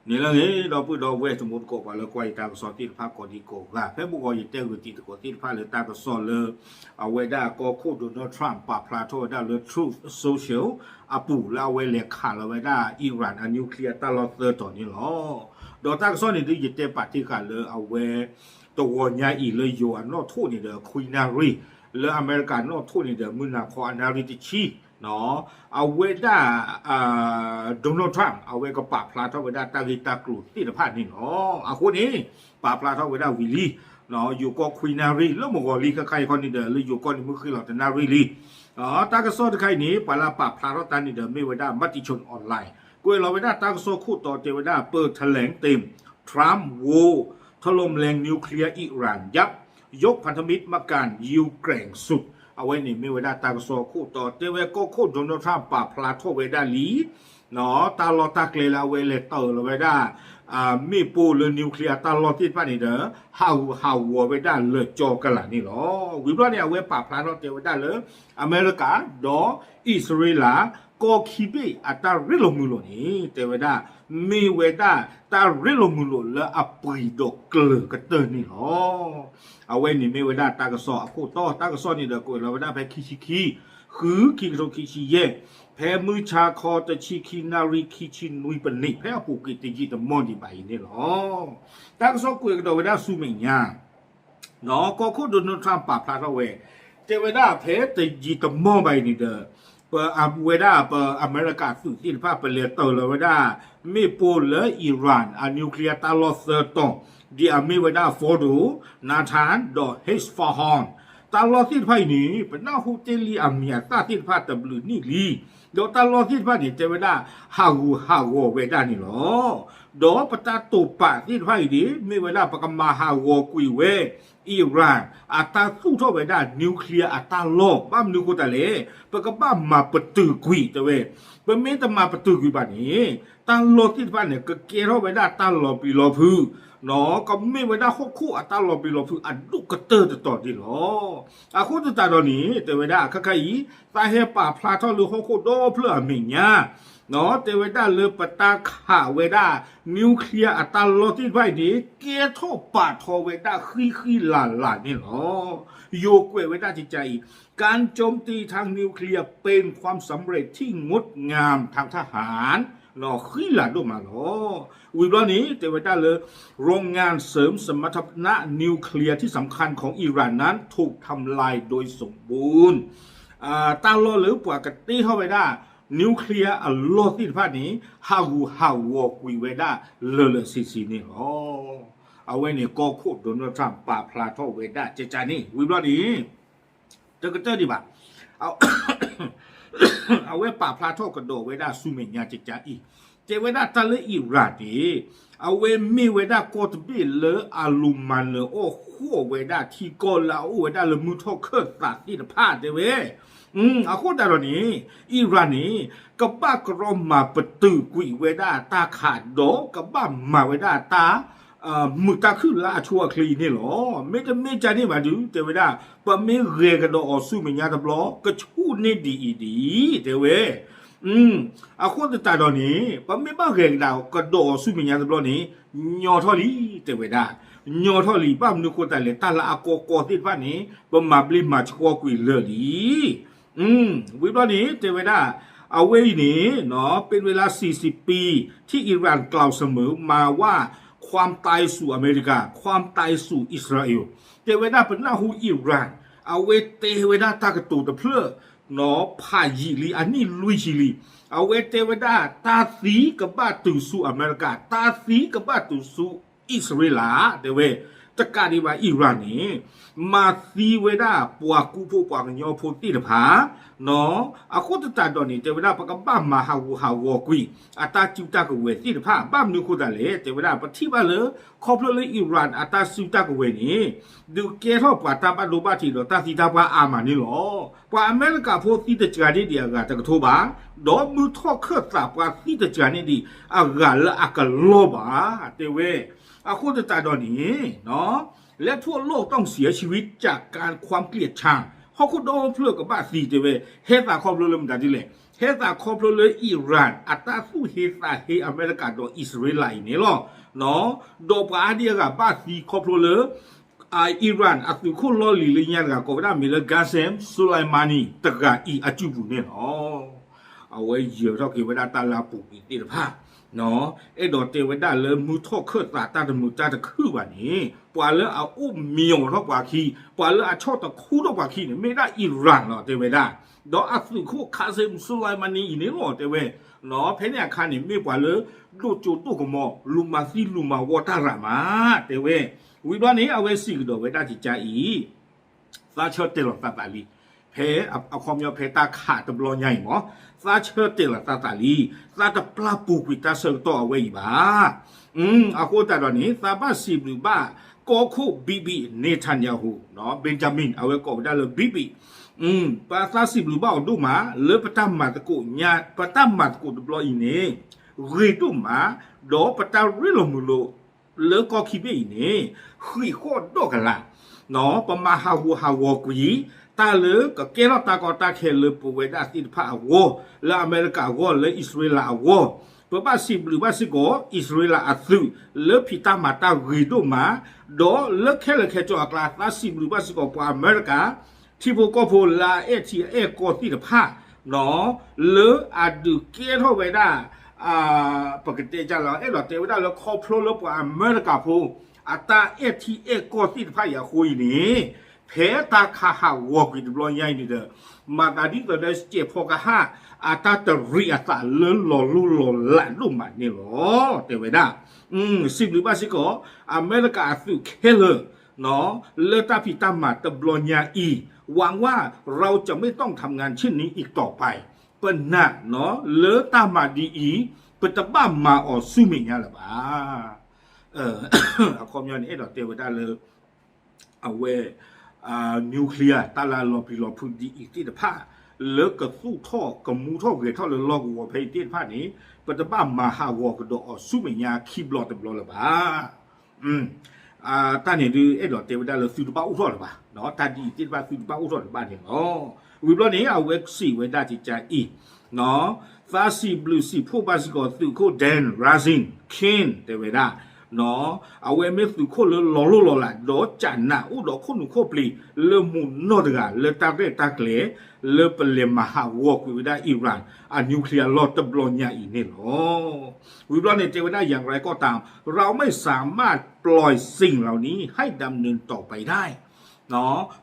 န့ၣ်လၢအဂ့ၤ ဒီပုၢ်ဒီဝဲၢ်တံၤသကိးပှၤလၢကွၢ်ယတၢ်ကစီၣ်သ့ၣ်တဖၣ်ကိးဒံကိးဂၤ ဖဲမုၢ်ဂီၤယတဲဂုာ်တံၤသကိးသ့ၣ်တဖၣ်လၢတၢ်ကစီၣ်လၢ အဝဲဒၣ်ကီၢ်ခိၣ် Donald Trump ပာ်ဖျါထီၣ်ဝဲဒၣ်လၢ Truth Social အပူၤလၢအဝဲလဲၤခးလီၤဝဲဒၣ် Iran အ nuclear တၢ်လီၢ်သၢတီၤန့ၣ်လီၤ. ဒီးတၢ်ကစီၣ်န့ၣ်ဒ်ယတဲပာ်တ့ၢ်ဃာ်လၢအဝဲ တဂီၤညါအံၤလၢယိၤအနီၣ်ထိၣ်န့ၣ်ဒီးခွံနၣ်ရံၣ်, လၢအမဲရကၤနီၣ်ထိၣ်န့ၣ်ဒီးမုၢ်နၤခီအနၣ်ရံၣ်တဆံ အဝဲဒၣ် Donald Trump အဝဲကပာ်ဖျါထီၣ်ဝဲဒၣ်တၢ်ဂ့ၢ်တၢ်ကျိၤသ့ၣ်တဖၣ်န့ၣ်လီၤ. အဃိန့ၣ် ပာ်ဖျါထီၣ်ဝဲဒၣ်ဝံၤလံ ယိၤကီၢ်ခွံနၣ်ရံၣ် လၢမုၢ်ဂီၤလံခဲခါအံၤခီန့ၣ်ဒီး လၢယိၤကီၢ်န့ၣ်မုၢ်ဃ့လီၤတနၣ်ရံၣ်လံ. တၢ်ကစီၣ်တခါအံၤန့ၣ် ပှၤလၢပာ်ဖျါထီၣ်တၢ်န့ၣ်ဒီးမ့ၢ်ဝဲဒၣ် Matichon Online ကွဲးလီၤဝဲဒၣ်တၢ်ကစီၣ်ခိၣ်တီတဲဝဲဒၣ် ပၢၢ်ထလဲၣ်တ့ၢ် Trump ဝိ ထလီၣ်လဲၣ် nuclear Iran ယပ် ရုပ်พันธมิตร မကၣ် ယူၤကြၢၣ် ဆုတ် အဝဲန့ၣ်မ့ၢ်ဝဲဒၣ်တၢ်ကစီၣ်ခိၣ်တီတဲဝဲကီၢ်ခိၣ် Donald Trump ပာ်ဖျါထီၣ်ဝဲဒၣ်လံ တၢ်လီၢ်တၢ်ကျဲလၢအဝဲလဲၤတၢၢ်လီၤဝဲဒၣ် မ့ၣ်ပိၢ်လၢ nuclear တၢ်လီၢ်သ့ၣ်တဖၣ်န့ၣ်ဒီး ဟးဂူာ်ဟးဂီၤဝဲဒၣ်လၢာ်ကၠီကလာ်န့ၣ်လီၤ. ဝံၤဘျီန့ၣ် အဝဲပာ်ဖျါထီၣ်တဲဝဲဒၣ်လၢ အမဲရကၤဒီးအံၣ်စရ့လး ကီၢ်ခံဘ့ၣ်အတၢ်ရ့လိာ်မုာ်လိာ်န့ၣ် တဲဝဲဒၣ် မ့ၢ်ဝဲဒၣ်တၢ်ရ့လိာ်မုာ်လိာ်လၢအပှံၤဒီးကျၢၤကတၢၢ်န့ၣ်လီၤ. အဝဲန့ၣ်မ့ၢ်ဝဲဒၣ်တၢ်ကစီၣ်အခိၣ်တီ တၢ်ကစီၣ်န့ၣ်ဒီးကွဲးလီၤဝဲဒၣ်ဖဲခံဆံခံ ဃု ခံကထိခံဆံယဲၢ် ဖဲမုၢ်ဆါခီတဆံခံနၣ်ရံၣ်ခံဆံနွံပနံး ဖဲအပူၤကွံာ်တယံာ်တမီၢ်ဒံးဘၣ်အံၤန့ၣ်လီၤ. တၢ်ကစီၣ်ကွဲးကဒီးဝဲဒၣ်ဆူမဲာ်ညါ ဒီးကီၢ်ခိၣ် Donald Trump ပာ်ဖျါထီၣ်ဝဲ တဲဝဲဒၣ်ဖဲတယံာ်တမီၢ်ဘၣ်အံၤန့ၣ်ဒီး ပဝဲဒၣ်ပအမဲရကၤသုးသ့ၣ်တဖၣ် ပလဲၤတၢၢ်လီၤဝဲဒၣ် မ့ၣ်ပိၢ်လၢ Iran အ nuclear တၢ်လီၢ်သၢတီၤ ဒ်အမ့ၢ်ဝဲဒၣ် Fordow, Natanz ဒီး Isfahan တၢ်လီၢ်သ့ၣ်တဖၣ်အံၤန့ၣ် ပနၢ်ဟူတ့ၢ်လံအမံၤအသၣ်သ့ၣ်တဖၣ်တဘျုးနံၣ်လံ ဒီးတၢ်လီၢ်သ့ၣ်တဖၣ်န့ၣ် တဲဝဲဒၣ် ဟးဂူာ်ဟးဂီၤဝဲဒၣ်န့ၣ်လီၤ. ဒီးပတၢ်တိာ်ပာ်သ့ၣ်တဖၣ်အံၤန့ၣ် မ့ၢ်ဝဲဒၣ်ပကမၤဟးဂီၤကွံာ်ဝဲ Iran အတၢ်သူၣ်ထီၣ်ဝဲဒၣ် nuclear အတၢ်လီၢ် ဘၣ်မနုၤဃိသတးလဲၣ် ပကဘၣ်မၤပတုာ်ကွံာ်တဲဝဲ, ပမ့ၢ်တမၤပတုာ်ကွံာ်ဘၣ်န့ၣ် တၢ်လီၢ်သ့ၣ်တဖၣ်န့ၣ် ကကဲထီၣ်ဝဲဒၣ်တၢ်လီၤပျံၤလီၤဖုး ကမ့ၢ်ဝဲဒၣ်ဟီၣ်ခိၣ်အတၢ်လီၤပျံၤလီၤဖုးအဒိၣ်ကတၢၢ်တတီၤန့ၣ်လီၤ. အဃိသတးဒီးန့ၣ် တဲဝဲဒၣ်ခဲခါအံၤ သးဟဲပာ်ဖျါထီၣ်လၢဟီၣ်ခိၣ်ဒီဖျၢၣ်အမဲာ်ညါ တဲဝဲဒၣ်လၢပတၢ်ခးဝဲဒၣ် nuclear အတၢ်လီၢ်သ့ၣ်တဖၣ်အံၤန့ၣ် ကဲထီၣ်ပာ်ထီၣ်ဝဲဒၣ်ဃံဃံလၤလၤန့ၣ်လီၤ. ယိၤကွဲးဝဲဒၣ်ကကါအံၤ การโจมตีทางนิวเคลียร์เป็นความสำเร็จที่งดงามทางทหาร ဃံလၤဒိၣ်မးလီၤ. ဝံၤဘျီန့ၣ် တဲဝဲဒၣ်လၢ โรงงานเสริมสมรรถนะนิวเคลียร์ที่สำคัญของอิหร่าน ถูกทำลายโดยสมบูรณ์ တၢ်လီၢ်လၢပှၤကတ့ထီၣ်ဝဲဒၣ် nuclear အလီၢ်သ့ၣ်တဖၣ်န့ၣ် ဟးဂူာ်ဟးဂီၤကွံာ်ဝဲဒၣ်လၢာ်လၢာ်ဆံးဆံးန့ၣ်လီၤ. အဝဲန့ၣ်ကီၢ်ခိၣ် Donald Trump ပာ်ဖျါထီၣ်ဝဲဒၣ်ကကါန့ၣ် ဝံၤဘျီန့ၣ် တကတၢၢ်ဒံးဘၣ် အဝဲပာ်ဖျါထီၣ်ကဒီးဝဲဒၣ်ဆူမဲာ်ညါကကါအံၤ တဲဝဲဒၣ်တၢ်လၢ Iran န့ၣ် အဝဲမ့ၢ်ဝဲဒၣ်ကီၢ်တဘ့ၣ်လၢအလူၤမၤနၢၤအီၣ်ဃီၣ်ဝဲဒၣ်ထံကီၢ်လၢအအိၣ်ဝဲဒၣ်လၢမုၢ်ထီၣ်ခၢၣ်သးသ့ၣ်တဖၣ်တဲဝဲ အဃိသတးဒီးန့ၣ် Iran န့ၣ် ကဘၣ်ကရီမၤပတုာ်ကွံာ်ဝဲဒၣ်တၢ်ခး ဒီးကဘၣ်မၤဝဲဒၣ်တၢ် မုာ်တၢ်ခုၣ်လၢအဆိအချ့အံၤန့ၣ်လီၤ. မ့တမ့ၢ်ကန့ၣ်ဘၣ်ဒုး တဲဝဲဒၣ် ပမ့ၢ်ဂဲၤကဒီးအီၤဆူမဲာ်ညါတဘျီ ကဆူၣ်န့ၢ်ဒ်အံၤဒ်အံၤ တဲဝဲ အဃိသတးဒီးန့ၣ် ပမ့ၢ်ဘၣ်ဂဲၤကဒီးအီၤဆူမဲာ်ညါတဘျီန့ၣ် ညီထီၣ်လံ တဲဝဲဒၣ် ညီထီၣ်လံ ဘၣ်မနုၤဃိသတးလဲၣ် တၢ်လၢအကီကီသ့ၣ်တဖၣ်န့ၣ် ပမၤဘျ့မၤဆှီကွံာ်လၢာ်လံ ဝံၤဘျီန့ၣ် တဲဝဲဒၣ် အဝဲအံၤန့ၣ် เป็นเวลาสี่สิบปี ที่อิหร่านกล่าวเสมอมาว่าความตายสู่อเมริกา ความตายสู่อิสราเอล တဲဝဲဒၣ်ပနၢ်ဟူ Iran အဝဲတဲဝဲဒၣ်တၢ်ကတိၤတဖျၢၣ် ဖးယံာ်လံ အနံၣ်လွံၢ်ဆံလံ အဝဲတဲဝဲဒၣ် တၢ်သံကဘၣ်တုၤဆူအမဲရကၤ တၢ်သံကဘၣ်တုၤဆူအံၣ်စရ့လး တဲဝဲ တကးဒံးဘၣ် Iran န့ၣ် မၤသံဝဲဒၣ်ပှၤကူဖိပှၤကညီဖိသ့ၣ်တဖၣ် အဃိသတးဒီးန့ၣ် တဲဝဲဒၣ် ပကဘၣ်မၤဟးဂူာ်ဟးဂီၤကွံာ် အတၢ်စုတၢ်ကဝဲၤသ့ၣ်တဖၣ် ဘၣ်မနုၤဃိသတးလဲၣ် တဲဝဲဒၣ် ပထံၣ်ဘၣ်လၢ ခီဖျိလၢ Iran အတၢ်စုတၢ်ကဝဲၤန့ၣ် ဒုးကဲထီၣ်ပှၤတၢ်ဘၣ်ဒိဘၣ်ထံးဒီးတၢ်သံတၢ်ပှၢ်အါမးန့ၣ်လီၤ. ပှၤအမဲရကၤဖိသံတစှၤန့ၢ်ဒံးအဂၤတကထိဘၣ်, ဒီးမုၢ်ထီၣ်ခၢၣ်သးပှၤသံတစှၤန့ၢ်ဒံးအဂၤလၢအကလီၢ်ဘၣ်, တဲဝဲ. အဃိသတးဒီးန့ၣ် และทั่วโลกต้องเสียชีวิตจากการความเกลียดชัง ဟီၣ်ခိၣ်ဒီဖျၢၣ်ကဘၣ်သံတဲဝဲ, ဟဲသးခီဖျိလၢမတၤဒ်လဲၣ် ဟဲသးခီဖျိလၢ Iran အတၢ်သူၣ်ဟ့သးဟ့အမဲရကၤဒီးအံၣ်စရ့လးအံၤန့ၣ်လီၤ. ဒီးပှၤအါဒံအါဂၤဘၣ်သံခီဖျိလၢ Iran အသုးခိၣ်လီၢ်လံၤလၢညါတဂၤ ကိးဝဲဒၣ်မ့ၢ်လၢ Qasem Soleimani တဂၤအံၤအစုပူၤန့ၣ်လီၤ. အဝဲယၢၤထီၣ်က့ၤဝဲဒၣ်တၢ်လၢအပူၤကွံာ်သ့ၣ်တဖၣ် အဲၣ်ဒိးတဲဝဲဒၣ်လၢမုၢ်ထီၣ်ခၢၣ်သးတၢ်တမုာ်တၢ်တခုၣ်ဘၣ်န့ၣ် ပှၤလၢအအိၣ်မံၤအီၤထီၣ်ပှၤခံ, ပှၤလၢအဆီၣ်တခူထီၣ်ပှၤခံန့ၣ် မ့ၢ်ဒၣ် Iran လီၤ တဲဝဲဒၣ်. ဒီးအသုးခိၣ် Qasem Soleimani အံၤန့ၣ်လီၤ တဲဝဲ, ဖဲန့ၣ်အခါန့ၣ် မ့ၢ်ပှၤလၢ ဒိၣ်ကၠိဒိၣ်ကမီၤ လူၤမၤသံလူၤမၤဝီတၢ်ရၤမး တဲဝဲ. ဝံၤဘျီန့ၣ် အဝဲစံးကဒီးဝဲဒၣ်ကကါအံၤ သးဆၢတဲာ်လီၤသးသးလံ. ဖဲအခီပညီဖဲတၢ်ခးတဘျီညါအံၤမး သးဆၢတဲာ်လီၤသးသးလံ. သးတပျၢ်ပူၤကွံာ်တၢ်ဆၢကတီၢ်အဝဲအံၤဘၣ်. အဃိသတးဒီးန့ၣ် သးဘၣ်စံးဘျုးဘၣ် ကီၢ်ခိၣ် Bibi Netanyahu, Benjamin အဝဲကိးဝဲဒၣ်လၢ Bibi, ပသးစံးဘျုးဘၣ်အီၤဒိၣ်မး လၢပတၢ်မၤသကိးညါ ပတၢ်မၤသကိးတဘျီအံၤန့ၣ် ဂ့ၤဒိၣ်မး, ဒီးပတၢ်ရ့လိာ်မုာ်လိာ် လၢကီၢ်ခံဘ့ၣ်အံၤန့ၣ် ဃံးဃီၣ်ဒီးကလး, ပမၤဟးဂူာ်ဟးဂီၤကွံာ် တၢ်လၢကကဲထီၣ်တၢ်ကီတၢ်ခဲလၢပဝဲဒၣ်သ့ၣ်တဖၣ်အဂီၢ်, လၢအမဲရကၤအဂီၢ်, လၢအံၣ်စရ့လးအဂီၢ်, ပဘၣ်စံးဘျုးဘၣ်စ့ၢ်ကီး အံၣ်စရ့လးအသုး လၢဖံးတၢ်မၤတၢ်ဂ့ၤဒိၣ်မး, ဒီးလၢခဲလၢာ်ခဲဆ့အကျါ သးစံးဘျုးဘၣ်စ့ၢ်ကီးပှၤအမဲရကၤ ထံဖိကီၢ်ဖိလၢအအဲၣ်ထံအဲၣ်ကီၢ်သ့ၣ်တဖၣ် လၢအဒုးကဲထီၣ်ဝဲဒၣ် ပကတဲလီၤ အဲၣ်ဒိးတဲဝဲဒၣ်လၢခီဖျိလၢပှၤအမဲရကၤဖိ အတၢ်အဲၣ်ထံအဲၣ်ကီၢ်သ့ၣ်တဖၣ်အံၤအဃိအံၤန့ၣ် ဖဲတၢ်ခးဟးဂီၤကွံာ်တဘျီညါအံၤန့ၣ်ဒီး မၤသးဒ်သိးဒီးစဲးဖီကဟၣ် အတၢ်တရံးအသးလၢလီၤလိၢ်လီၤလးဒိၣ်မးန့ၣ်လီၤ တဲဝဲဒၣ်. စံးဘျုးဘၣ်စ့ၢ်ကီး အမဲရကၤအသုးခဲလၢာ် လၢတၢ်ဖံးတၢ်မၤတဘျီညါအံၤ หวังว่าเราจะไม่ต้องทำงานเช่นนี้อีกต่อไป ပနာ်လၢတၢ်မၤဒ်အံၤ ပတဘၣ်မၤအီၤဆူမဲာ်ညါလၢၤဘၣ်. အခီပညီန့ၣ် အဲၣ်ဒိးတဲဝဲဒၣ်လၢ အဝဲ nuclear တၢ်လၢအလီၤပျံၤလီၤဖုးဒ်အံၤသ့ၣ်တဖၣ် လၢကသူၣ်ထီၣ်ကမူထီၣ်ဂဲၤထီၣ်လၢလီၢ်ကဝီၤဖဲအံၤသ့ၣ်တဖၣ်န့ၣ် ပတဘၣ်မၤဟးဂီၤကဒီးအီၤဆူမဲာ်ညါခံဘျီတဘျီလၢၤဘၣ်. တၢ်န့ၣ်ဒုးအဲၣ်ဒိးတဲဝဲဒၣ်လၢသုတဘၣ်အိၣ်ထီၣ်လၢၤဘၣ်, တၢ်ဒ်အံၤသ့ၣ်တဖၣ်သုတဘၣ်အိၣ်ထီၣ်လၢၤဘၣ်န့ၣ်လီၤ. ဝံၤဘျီန့ၣ် အဝဲစံးဝဲဒၣ်ကကါအံၤ သးစံးဘျုးစံးဖှိၣ်ဘၣ်စ့ၢ်ကီးသုးခိၣ် Dan Rather King တဲဝဲဒၣ်, အဝဲမ့ၢ်သုးခိၣ်လၢလီၤလိၢ်လီၤလး ဒီးကနၣ်အိၣ်ဒီးခိၣ်နူာ်ခိၣ်ပျံၤ လၢမူးနီၢ်တဂၤ လၢတၢ်ရဲၣ်တၢ်ကျဲၤ လၢပလဲၤမၤဟးဂီၤကွံာ်ဝဲဒၣ် Iran အ nuclear လီၢ်တဘျီညါအံၤန့ၣ်လီၤ. ဝံၤဘျီန့ၣ် တဲဝဲဒၣ် อย่างไรก็ตาม เราไม่สามารถปล่อยสิ่งเหล่านี้ให้ดำเนินต่อไปได้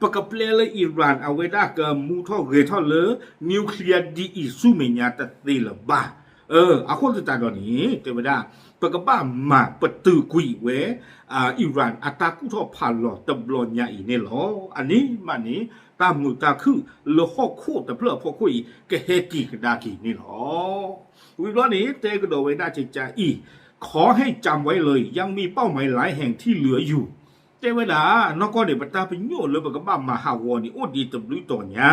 ပကပျဲလၢ Iran အဝဲဒၣ်ကမူထီၣ်ဂဲၤထီၣ်လၢ nuclear ဒ်အံၤဆူမဲာ်ညါတသ့လၢၤဘၣ်. အဃိသတးဒီးန့ၣ် တဲဝဲဒၣ် ပကဘၣ်မၤပတုာ်ကွံာ်ဝဲ Iran အတၢ်ကူၣ်ထီၣ်ဖးလီၤတဘျီညါအံၤန့ၣ်လီၤ. အန့ၣ်မးန့ၣ် တၢ်မုာ်တၢ်ခုၣ်လၢဟီၣ်ခိၣ်တဖျၢၣ်အဖီခိၣ်အံၤ ကဟဲက့ၤကဒါက့ၤန့ၣ်လီၤ. ဝံၤဘျီန့ၣ် တဲကဒီးဝဲဒၣ်ကကါအံၤ ขอให้จำไว้เลย ยังมีเป้าหมายหลายแห่งที่เหลืออยู่ တဲဝဲဒၣ် နီၢ်ကီၢ်န့ၣ် ပတၢ်ပညိၣ်လၢပကဘၣ်မၤဟးဂီၤန့ၣ် အိၣ်ဒံးတဘျုးတီၤညါ,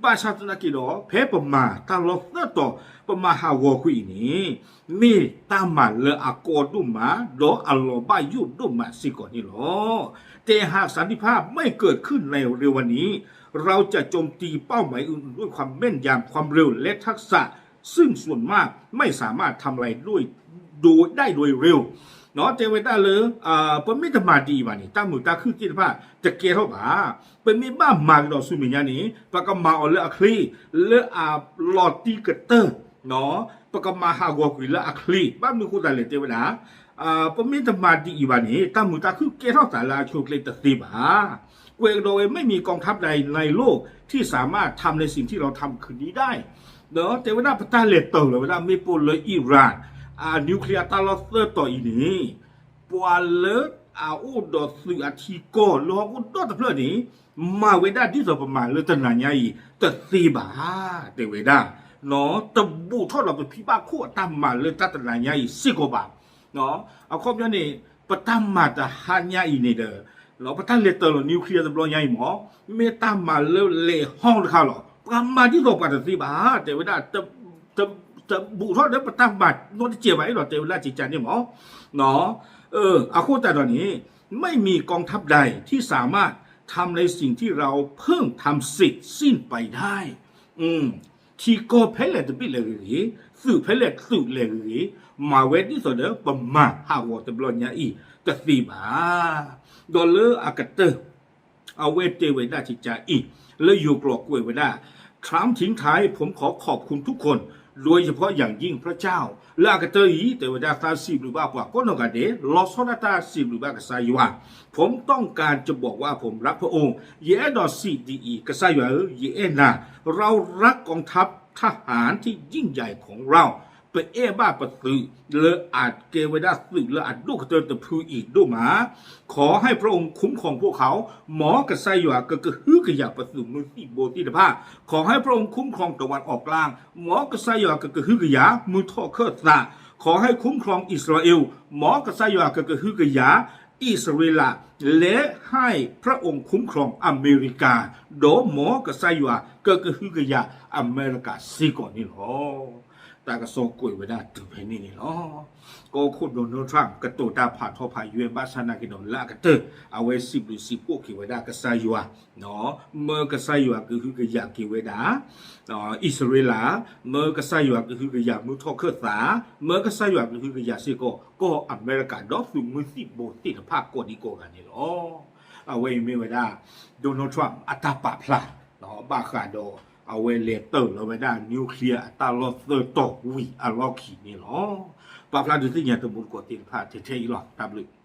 ဘၣ်ဆၣ်သနာ်က့ဒီး ဖဲပမၤတၢ်လီၢ်သၢတီၤ ပမၤဟးဂီၤကွံာ်အံၤန့ၣ် မ့ၢ်တၢ်မၤလၢအကီဒိၣ်မး ဒီးအလီၤဘၣ်ယိၣ်ဒိၣ်မးစ့ၢ်ကီးန့ၣ်လီၤ. แต่หากสันติภาพไม่เกิดขึ้นในเร็ววันนี้ เราจะโจมตีเป้าหมายอื่นๆด้วยความแม่นยำ ความเร็ว และทักษะ ซึ่งส่วนมากไม่สามารถทำลายด้วย โดย ได้โดยเร็ว တဲဝဲဒၣ်လၢ ပမ့ၢ်တမၤဒ်အံၤဘၣ်န့ၣ် တၢ်မုာ်တၢ်ခုၣ်သ့ၣ်တဖၣ်တကဲထီၣ်ဘၣ်. ပမ့ၢ်ဘၣ်မၤကဒီးဆူမဲာ်ညါန့ၣ် ပကမၤအီၤလၢအချ့ လၢအလီၤတံၢ်ကတၢၢ်, ပကမၤဟးဂီၤကွံာ်လၢအချ့. ဘၣ်မနုၤအဃိသတးလဲၣ် တဲဝဲဒၣ် ပမ့ၢ်တမၤဒ်အံၤဘၣ်န့ၣ် တၢ်မုာ်တၢ်ခုၣ်ကဲထီၣ်သးလၢအဆိအချ့တသ့ဘၣ်. ကွဲးကဒီးဝဲ ไม่มีกองทัพใดในโลกที่สามารถทำในสิ่งที่เราทำคืนนี้ได้ ဒီးတဲဝဲဒၣ် ပတၢ်လဲၤတၢၤလီၤဝဲဒၣ် မ့ၣ်ပိၢ်လၢ Iran အ nuclear တၢ်လီၢ်သၢတီၤအံၤန့ၣ် ပှၤလၢအအိၣ်ဒီးသုးအထံကီၢ်လၢဟီၣ်ခိၣ်ဒီတဖျၢၣ်န့ၣ် မၤဝဲဒၣ်ဒ်သိးပမၤလၢတနၤညါအံၤတသ့ဘၣ် တဲဝဲဒၣ်. တဘူးထီၣ်ဒီးပဖံဘၣ်ခိၣ်အတၢ်မၤလၢတၢ်တနၤညါအံၤစ့ၢ်ကီးဘၣ်. အခီပညီန့ၣ် ပတၢ်မၤတဟါညါအံၤန့ၣ်ဒီး ပတၢ်လဲၤတၢၤလီၤ nuclear တဘျီညါအံၤမး မ့ၢ်တၢ်မၤလၢလဲၤဟီတခါလီၤ. ပှၤမၤဒ်သိးပှၤတသ့ဘၣ် တဲဝဲဒၣ် တဘူးထီၣ်ဒီးပတၢ်မၤနီတစဲးဘၣ် အဲၣ်ဒိးတဲဝဲဒၣ်ကကါန့ၣ်မး. အဃိသတးဒီးန့ၣ် ไม่มีกองทัพใดที่สามารถทำในสิ่งที่เราเพิ่งทำเสร็จสิ้นไปได้ ထံကီၢ်ဖဲလဲၣ်တဘ့ၣ်လဲၣ်ဂ့ၤဂ့ၤ, သုးဖဲလဲၣ်သုးလဲၣ်ဂ့ၤဂ့ၤ, မၤဝဲဒ်သိးဒီးပမၤဟးဂီၤတဘျီညါအံၤတသ့ဘၣ်. ဒီးလၢအကတၢၢ် အဝဲတဲဝဲဒၣ်ကကါအံၤ လၢယိၤကျိာ်ကွဲးဝဲဒၣ် ครั้งทิ้งท้าย ผมขอขอบคุณทุกคน โดยเฉพาะอย่างยิ่งพระเจ้า လၢအကတၢၢ်အံၤ တဲဝဲဒၣ်သးစံးဘျုးဘၣ်ပှၤကိးနီၢ်ဂၤဒဲး လီၤဆီဒၣ်တၢ်စံးဘျုးဘၣ်ကစၢ်ယွၤ ผมต้องการจะบอกว่าผมรักพระองค์ ယအဲၣ်ဒိးစံးဒ်အံၤ ကစၢ်ယွၤဧၢ ယအဲၣ်နၤ เรารักกองทัพทหารที่ยิ่งใหญ่ของเรา ပအဲၣ်ဘၣ်ပသုးလၢအကဲဝဲဒၣ်သုးလၢအဒိၣ်ကတၢၢ်တဖုအံၤဒိၣ်မး ขอให้พระองค์คุ้มครองพวกเขา မ်ကစၢ်ယွၤကကဟုကယာ်ပသုးမုၢ်သံၣ်ဘိသ့ၣ်တဖၣ် ขอให้พระองค์คุ้มครองตะวันออกกลาง မ်ကစၢ်ယွၤကကဟုကယာ်မုၢ်ထီၣ်ခၢၣ်သး ขอให้คุ้มครองอิสราเอล မ်ကစၢ်ယွၤကကဟုကယာ်အံၣ်စရ့လး และให้พระองค์คุ้มครองอเมริกา ဒီးမ်ကစၢ်ယွၤကကဟုကယာ်အမဲရကၤစ့ၢ်ကီးန့ၣ်လီၤ. တၢ်ကစီၣ်ကွဲးဝဲဒၣ်တုၤဖဲန့ၣ်န့ၣ်လီၤ. ကီၢ်ခိၣ် Donald Trump ကတိၤတၢ်ဖးထီဖးယွဲဘၣ်ဆၣ်နာ်က့ဒီး လၢအကတၢၢ် အဝဲစံးဘျုးစံးဖှိၣ်က့ၤဝဲဒၣ်ကစၢ်ယွၤ မ်ကစၢ်ယွၤကဟုကယာ်က့ၤဝဲဒၣ် အံၣ်စရ့လး, မ်ကစၢ်ယွၤကဟုကယာ်မုၢ်ထီၣ်ခၢၣ်သး, မ်ကစၢ်ယွၤကဟုကယာ်စ့ၢ်ကီး ကီၢ်အမဲရကၤ ဒီးသုးမုၢ်သံၣ်ဘိသ့ၣ်တဖၣ်ကိးဒံကိးဂၤန့ၣ်လီၤ. အဝဲအံၤမ့ၢ်ဝဲဒၣ် Donald Trump အတၢ်ပာ်ဖျါ ဘၣ်ဃးဒီး အဝဲလဲၤတၢၢ်လီၤဝဲဒၣ် nuclear အတၢ်လီၢ်သၢတီၤဝံၤအလီၢ်ခံန့ၣ်လီၤ. ပာ်ဖျါဒုးသ့ၣ်ညါတမူတကိးသ့ၣ်တဖၣ်ထဲထဲအံၤလီၤ. တၢ်ဘျုး